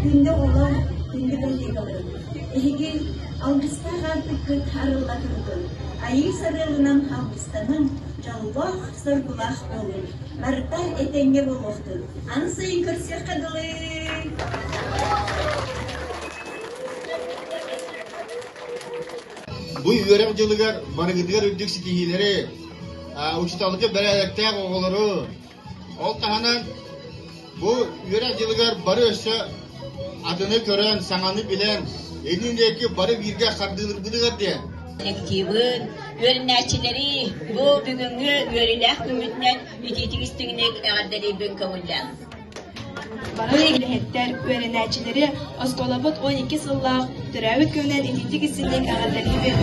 Күндү оҕолор, күндү коллегаларым, эһиги алгыстаах аартыккыт арылла турдун, айыы сарыалынан алгыстаныҥ, дьоллоох, соргулаах буолуҥ, барыта этэҥҥэ буолуохтун. Аны сайын көрсүөххэ дылы! Бу үөрэх дьылыгар барыгытыгар үрдүк ситиһиилэри, учууталга бэрээдэктээх оҕолору, ол таһынан бу үөрэх дьылыгар бары өссө атыны көрөн, саҥаны билэн, иннин диэки бары бииргэ хардыылырбытыгар диэн. Коллективын, үөрэнээччилэри бу бүгүҥҥү үөрүүлээх күммүтүнэн итиитик истиҥник эҕэрдэлиирбин көҥүллээх. Бары үлэһиттэр, үөрэнээччилэри оскуолабыт 12 сыллаах төрөөбүт күнүнэн итиитик истиҥник эҕэрдэлиибит!